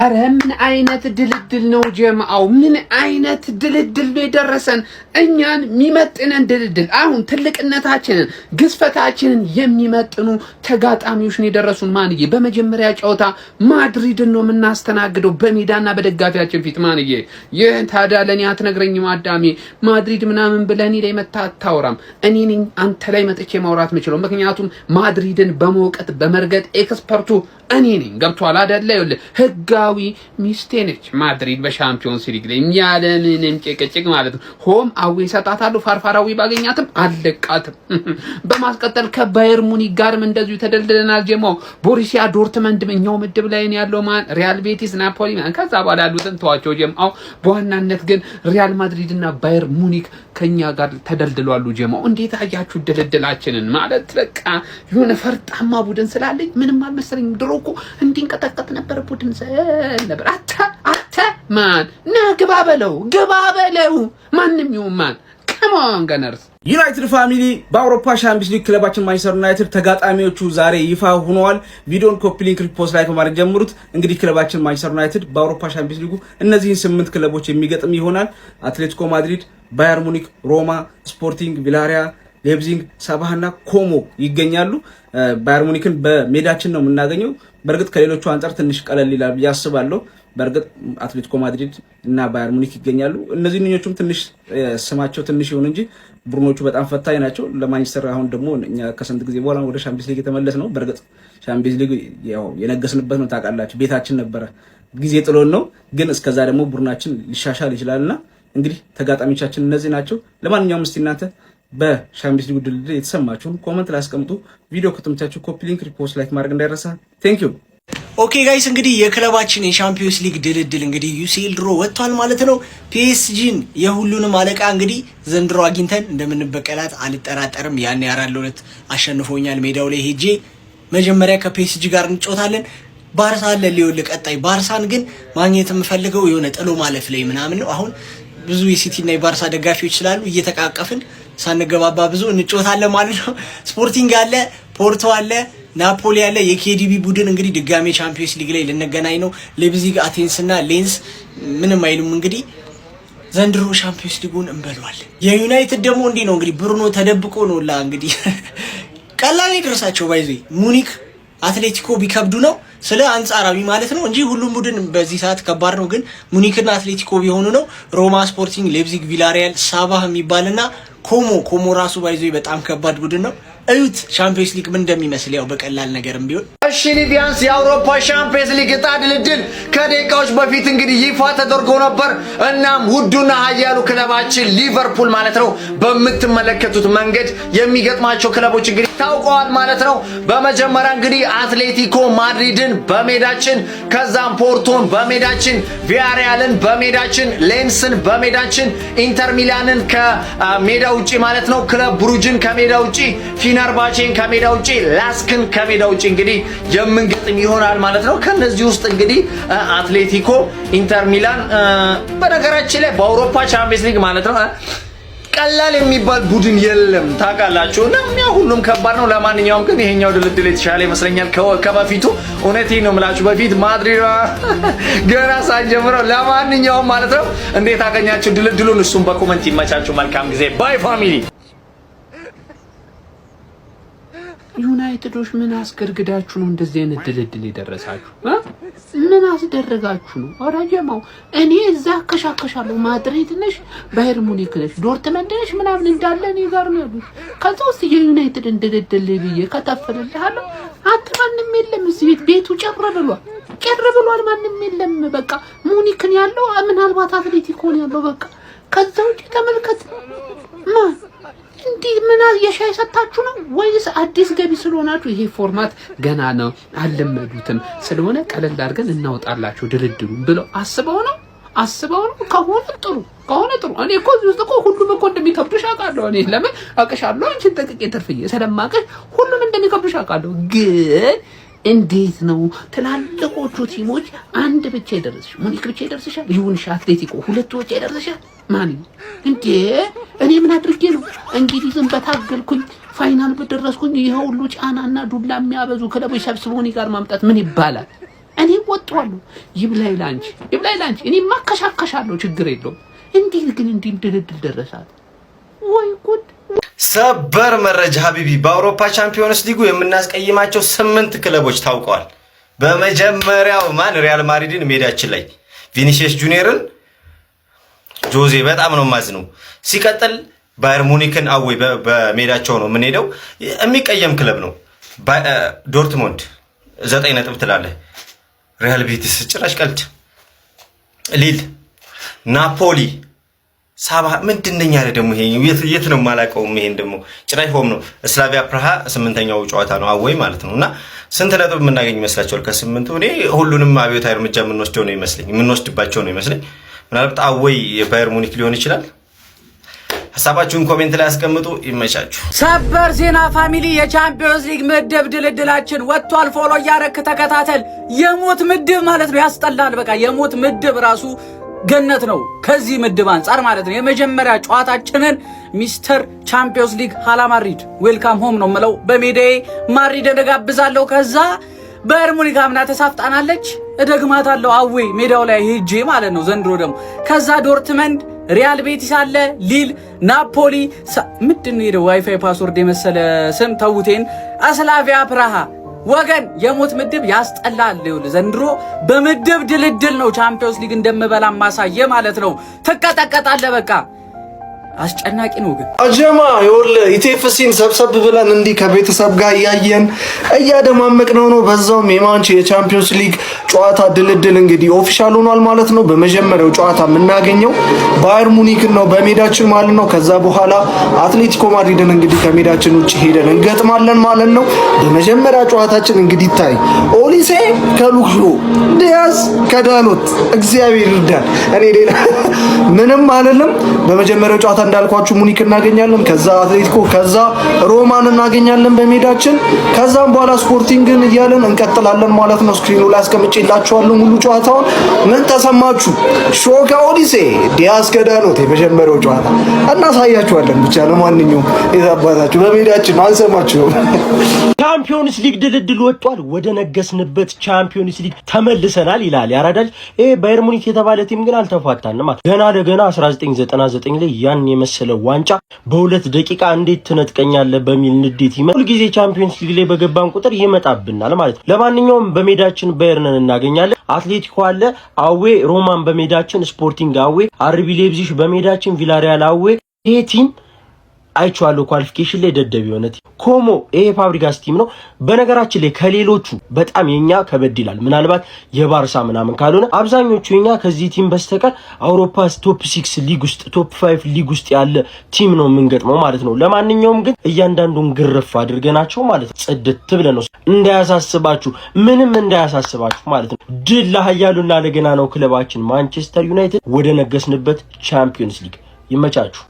ኧረ ምን አይነት ድልድል ነው ጀማአው? ምን አይነት ድልድል ነው የደረሰን? እኛን የሚመጥነን ድልድል፣ አሁን ትልቅነታችንን ግዝፈታችንን የሚመጥኑ ተጋጣሚዎች ነው የደረሱን። ማንዬ በመጀመሪያ ጨዋታ ማድሪድን ነው የምናስተናግደው በሜዳና በደጋፊያችን ፊት። ማንዬ ይህ ታዲያ ለእኔ አትነግረኝም? አዳሜ ማድሪድ ምናምን ብለህ እኔ ላይ መታ አታወራም። እኔ ነኝ አንተ ላይ መጥቼ ማውራት የምችለው፣ ምክንያቱም ማድሪድን በመውቀጥ በመርገጥ expert ኡ እኔ ነኝ። ገብቶሃል አይደለ? ይኸውልህ ህጋዊ ሚስቴ ነች ማድሪድ በሻምፒዮንስ ሊግ ላይ ያለምንም ጭቅጭቅ ማለት ነው። Home away እሰጣታለሁ። ፋርፋራዊ ባገኛትም አልለቃትም። በማስቀጠል ከባየር ሙኒክ ጋርም እንደዚሁ ተደልድለናል። ጀማው ቦሩሲያ ዶርትመንድ እኛው ምድብ ላይ ነው ያለው። ማን ሪያል ቤቲስ፣ ናፖሊ፣ ከዛ በኋላ ያሉትን ተዋቸው ጀማው። በዋናነት ግን ሪያል ማድሪድ እና ባየር ሙኒክ ከኛ ጋር ተደልድሏሉ። ጀማው እንዴት አያችሁ ድልድላችንን? ማለት በቃ የሆነ ፈርጣማ ቡድን ስላለኝ ምንም አልመሰለኝም። ድሮ እኮ እንዲንቀጠቀጥ ነበር ቡድን ስል ነበር። አተ አተ ማን ና ግባ በለው ግባ በለው ማንም ይሁን ማን፣ come on Gunners። ዩናይትድ family፣ በአውሮፓ ሻምፒዮንስ ሊግ ክለባችን ማንቸስተር ዩናይትድ ተጋጣሚዎቹ ዛሬ ይፋ ሆነዋል። ቪዲዮን copy link፣ repost፣ like በማድረግ ጀምሩት። እንግዲህ ክለባችን ማንቸስተር ዩናይትድ በአውሮፓ ሻምፒዮንስ ሊጉ እነዚህን ስምንት ክለቦች የሚገጥም ይሆናል። አትሌቲኮ ማድሪድ፣ ባየር ሙኒክ፣ ሮማ፣ ስፖርቲንግ፣ ቪላሪያል፣ ሌፕዚግ፣ ሳባህና ኮሞ ይገኛሉ። ባየር ሙኒክን በሜዳችን ነው የምናገኘው። በእርግጥ ከሌሎቹ አንጻር ትንሽ ቀለል ይላል ብዬ አስባለሁ። በእርግጥ አትሌቲኮ ማድሪድ እና ባየር ሙኒክ ይገኛሉ። እነዚህኞቹም ትንሽ ስማቸው ትንሽ ይሁን እንጂ ቡድኖቹ በጣም ፈታኝ ናቸው ለማንቸስተር። አሁን ደግሞ እኛ ከስንት ጊዜ በኋላ ወደ ሻምፒዮንስ ሊግ የተመለስነው። በእርግጥ ሻምፒዮንስ ሊግ ያው የነገስንበት ነው ታውቃላችሁ፣ ቤታችን ነበረ፣ ጊዜ ጥሎን ነው። ግን እስከዛ ደግሞ ቡድናችን ሊሻሻል ይችላል እና እንግዲህ ተጋጣሚዎቻችን እነዚህ ናቸው። ለማንኛውም እስቲ እናንተ በሻምፒዮንስ ሊግ ድልድል የተሰማችሁን comment ላይ አስቀምጡ። ቪዲዮ ከተመቻችሁ copy link፣ repost፣ like ማድረግ እንዳይረሳ። Thank you። Okay guys፣ እንግዲህ የክለባችን የሻምፒዮንስ ሊግ ድልድል እንግዲህ UCL draw ወጥቷል ማለት ነው። ፒኤስጂን የሁሉንም አለቃ እንግዲህ ዘንድሮ አግኝተን እንደምንበቀላት አልጠራጠርም። ያኔ 4-2 አሸንፎኛል። ሜዳው ላይ ሄጄ መጀመሪያ ከፒኤስጂ ጋር እንጫወታለን። ባርሳ አለ ሊሆን ቀጣይ። ባርሳን ግን ማግኘት የምፈልገው የሆነ ጥሎ ማለፍ ላይ ምናምን ነው። አሁን ብዙ የሲቲ እና የባርሳ ደጋፊዎች ስላሉ እየተቃቀፍን ሳንገባባ ብዙ እንጫወታለን ማለት ነው። ስፖርቲንግ አለ፣ ፖርቶ አለ፣ ናፖሊ አለ። የኬዲቢ ቡድን እንግዲህ ድጋሜ ቻምፒዮንስ ሊግ ላይ ልንገናኝ ነው። ሌፕዚግ፣ አቴንስ እና ሌንስ ምንም አይሉም። እንግዲህ ዘንድሮ ሻምፒዮንስ ሊጉን እንበለዋለን። የዩናይትድ ደግሞ እንዲህ ነው እንግዲህ ብሩኖ ተደብቆ ነው ላ እንግዲህ ቀላል ይደርሳቸው by the way ሙኒክ አትሌቲኮ ቢከብዱ ነው ስለ አንጻራዊ ማለት ነው እንጂ ሁሉም ቡድን በዚህ ሰዓት ከባድ ነው። ግን ሙኒክና አትሌቲኮ ቢሆኑ ነው። ሮማ፣ ስፖርቲንግ፣ ሌፕዚግ፣ ቪላሪያል፣ ሳባህ የሚባልና ኮሞ። ኮሞ ራሱ by the way በጣም ከባድ ቡድን ነው። እዩት ሻምፒዮንስ ሊግ ምን እንደሚመስል ያው በቀላል ነገርም ቢሆን። እሺ ሊቢያንስ፣ የአውሮፓ ሻምፒየንስ ሊግ ዕጣ ድልድል ከደቂቃዎች በፊት እንግዲህ ይፋ ተደርጎ ነበር። እናም ውዱና ኃያሉ ክለባችን ሊቨርፑል ማለት ነው በምትመለከቱት መንገድ የሚገጥማቸው ክለቦች እንግዲህ ታውቀዋል ማለት ነው። በመጀመሪያ እንግዲህ አትሌቲኮ ማድሪድን በሜዳችን፣ ከዛም ፖርቶን በሜዳችን፣ ቪያሪያልን በሜዳችን፣ ሌንስን በሜዳችን፣ ኢንተር ሚላንን ከሜዳ ውጪ ማለት ነው፣ ክለብ ብሩጅን ከሜዳ ውጪ፣ ፊነርባቼን ከሜዳ ውጪ፣ ላስክን ከሜዳ ውጪ እንግዲህ የምንገጥም ይሆናል ማለት ነው። ከነዚህ ውስጥ እንግዲህ አትሌቲኮ፣ ኢንተር ሚላን በነገራችን ላይ በአውሮፓ ቻምፒየንስ ሊግ ማለት ነው ቀላል የሚባል ቡድን የለም ታውቃላችሁ። እና ያ ሁሉም ከባድ ነው። ለማንኛውም ግን ይሄኛው ድልድል የተሻለ ይመስለኛል ከበፊቱ። እውነቴን ነው የምላችሁ፣ በፊት ማድሪድ ገና ሳንጀምረው። ለማንኛውም ማለት ነው እንዴት አገኛችሁ ድልድሉን? እሱም በ comment ይመቻችሁ። መልካም ጊዜ። Bye family። ዩናይትዶች ምን አስገርግዳችሁ ነው እንደዚህ አይነት ድልድል የደረሳችሁ? ምን አስደረጋችሁ ነው? ኧረ ጀማው እኔ እዛ አከሻከሻለሁ። ማድሪድ ነሽ፣ ባየር ሙኒክ ነሽ፣ ዶርትመንድ ነሽ ምናምን እንዳለ እኔ ጋር ነው ያሉት። ከዛ ውስጥ የዩናይትድን ድልድል ብዬ ከተፍልልሃለሁ። አንተ ማንም የለም እዚህ ቤት፣ ቤቱ ጭር ብሏል፣ ጭር ብሏል። ማንም የለም። በቃ ሙኒክን ያለው ምናልባት አትሌቲኮን ያለው በቃ ከዛ ውጭ ተመልከት። ማን እንዲህ ምን የሻይ ሰጣችሁ ነው ወይስ አዲስ ገቢ ስለሆናችሁ ይሄ format ገና ነው አልለመዱትም፣ ስለሆነ ቀለል አድርገን እናወጣላችሁ ድልድሉ ብለው አስበው ነው አስበው ነው? ከሆነ ጥሩ፣ ከሆነ ጥሩ። እኔ እኮ እዚህ ውስጥ እኮ ሁሉም እኮ እንደሚከብዱሽ አውቃለሁ። እኔ ለምን አውቅሻለሁ፣ አንቺን ጠንቅቄ ትርፍዬ ስለማውቅሽ ሁሉም እንደሚከብዱሽ አውቃለሁ። ግን እንዴት ነው ትላልቆቹ team ኦች አንድ ብቻ ይደርስሽ፣ ሙኒክ ብቻ ይደርስሻል፣ ይሁንሽ አትሌቲኮ ሁለቱ ብቻ ይደርስሻል። ማን እንዴ እኔ ምን አድርጌ ነው እንግሊዝን በታገልኩኝ final በደረስኩኝ ይሄ ሁሉ ጫናና ዱላ የሚያበዙ ክለቦች ሰብስቦ እኔ ጋር ማምጣት ምን ይባላል? እኔ ወጥዋለሁ። ይብላኝ ላንቺ፣ ይብላኝ ላንቺ። እኔ ማከሻከሻለሁ፣ ችግር የለውም። እንዴት ግን እንዲህ ድልድል ደረሳት? ወይ ጉድ! ሰበር መረጃ حبيبي፣ በአውሮፓ ቻምፒዮንስ ሊጉ የምናስቀይማቸው ስምንት ክለቦች ታውቀዋል። በመጀመሪያው ማን? ሪያል ማድሪድን ሜዳችን ላይ ቪኒሲየስ ጁኒየርን ጆዜ በጣም ነው ማዝነው። ሲቀጥል ባየር ሙኒክን away በሜዳቸው ነው የምንሄደው። የሚቀየም ክለብ ነው። ዶርትሞንድ 9 ነጥብ ትላለህ። ሪያል ቤቲስ ጭራሽ ቀልድ። ሊል፣ ናፖሊ ሳባ ምንድን ነኝ ያለ ደግሞ ይሄ የት ነው የማላውቀውም። ይሄን ደግሞ ጭራሽ home ነው። ስላቪያ ፕራሃ ስምንተኛው ጨዋታ ነው away ማለት ነው። እና ስንት ነጥብ የምናገኝ ይመስላችኋል? ከስምንቱ እኔ ሁሉንም አብዮታዊ እርምጃ የምንወስደው ነው ይመስለኝ፣ የምንወስድባቸው ነው ይመስለኝ። ምናልባት away የባየር ሙኒክ ሊሆን ይችላል። ሀሳባችሁን comment ላይ አስቀምጡ። ይመቻችሁ። ሰበር ዜና family፣ የቻምፒዮንስ ሊግ ምድብ ድልድላችን ወጥቷል። Follow እያረክ ተከታተል። የሞት ምድብ ማለት ነው። ያስጠላል። በቃ የሞት ምድብ ራሱ ገነት ነው ከዚህ ምድብ አንጻር ማለት ነው። የመጀመሪያ ጨዋታችንን ሚስተር ቻምፒዮንስ ሊግ ሃላ ማድሪድ welcome home ነው የምለው። በሜዳዬ ማድሪድን እጋብዛለሁ። ከዛ ባየር ሙኒክ አምና ተሳፍጣናለች፣ እደግማታለሁ away ሜዳው ላይ ሄጄ ማለት ነው። ዘንድሮ ደግሞ ከዛ ዶርትመንድ፣ ሪያል ቤቲስ አለ፣ ሊል፣ ናፖሊ፣ ምንድን ነው ሄደው WiFi password የመሰለ ስም ተውቴን፣ ስላቪያ ፕራሃ። ወገን የሞት ምድብ ያስጠላል። ይኸውልህ ዘንድሮ በምድብ ድልድል ነው ቻምፒዮንስ ሊግ እንደምበላ ማሳየ ማለት ነው። ትቀጠቀጣለህ በቃ፣ አስጨናቂ ነው ግን። አጀማ ይኸውልህ ETFC ን ሰብሰብ ብለን እንዲህ ከቤተሰብ ጋር እያየን እያደማመቅነው ነው። በዛውም የማንች የቻምፒዮንስ ሊግ ጨዋታ ድልድል እንግዲህ official ሆኗል ማለት ነው። በመጀመሪያው ጨዋታ የምናገኘው ባየር ሙኒክን ነው በሜዳችን ማለት ነው። ከዛ በኋላ አትሌቲኮ ማድሪድን እንግዲህ ከሜዳችን ውጭ ሄደን እንገጥማለን ማለት ነው። በመጀመሪያ ጨዋታችን እንግዲህ ታይ ኦሊሴ ከሉክ ሾ፣ ዲያዝ ከዳሎት፣ እግዚአብሔር ይርዳን። እኔ ሌላ ምንም አልልም። በመጀመሪያው ጨዋታ እንዳልኳችሁ ሙኒክ እናገኛለን። ከዛ አትሌቲኮ፣ ከዛ ሮማን እናገኛለን በሜዳችን። ከዛም በኋላ ስፖርቲንግን እያለን እንቀጥላለን ማለት ነው። Screen ኑ ላይ አስቀምጬላችኋለሁ ሙሉ ጨዋታውን። ምን ተሰማችሁ? ሾ ከኦሊሴ፣ ዲያዝ ከዳሎት የመጀመሪያው ጨዋታ እናሳያችኋለን። ብቻ ለማንኛውም የታባታችሁ በሜዳችን አንሰማችሁም። ቻምፒዮንስ ሊግ ድልድል ወጥቷል። ወደ ነገስንበት ቻምፒዮንስ ሊግ ተመልሰናል ይላል ያራዳል። ይሄ ባየር ሙኒክ የተባለ team ግን አልተፋታንም። ገና ለገና 1999 ላይ ያን የመሰለ ዋንጫ በ2 ደቂቃ እንዴት ትነጥቀኛለህ በሚል ንዴት ሁልጊዜ ቻምፒዮንስ ሊግ ላይ በገባን ቁጥር ይመጣብናል ማለት ነው። ለማንኛውም በሜዳችን ባየርንን እናገኛለን። አትሌቲኮ አለ away፣ ሮማን በሜዳችን፣ ስፖርቲንግ away፣ አርቢ ሌፕዚሽ በሜዳችን፣ ቪላሪያል away። ይሄ team አይቼዋለሁ። Qualification ላይ ደደብ የሆነ team ኮሞ ይሄ ፋብሪጋስ team ነው። በነገራችን ላይ ከሌሎቹ በጣም የኛ ከበድ ይላል። ምናልባት የባርሳ ምናምን ካልሆነ አብዛኞቹ የኛ ከዚህ team በስተቀር አውሮፓ top six ሊግ ውስጥ፣ top five ሊግ ውስጥ ያለ team ነው የምንገጥመው ማለት ነው። ለማንኛውም ግን እያንዳንዱን ግርፍ አድርገናቸው ማለት ነው ጽድት ብለን ነው። እንዳያሳስባችሁ፣ ምንም እንዳያሳስባችሁ ማለት ነው። ድል ለኃያሉና ለገናናው ክለባችን ማንቸስተር ዩናይትድ፣ ወደ ነገስንበት ቻምፒዮንስ ሊግ። ይመቻችሁ።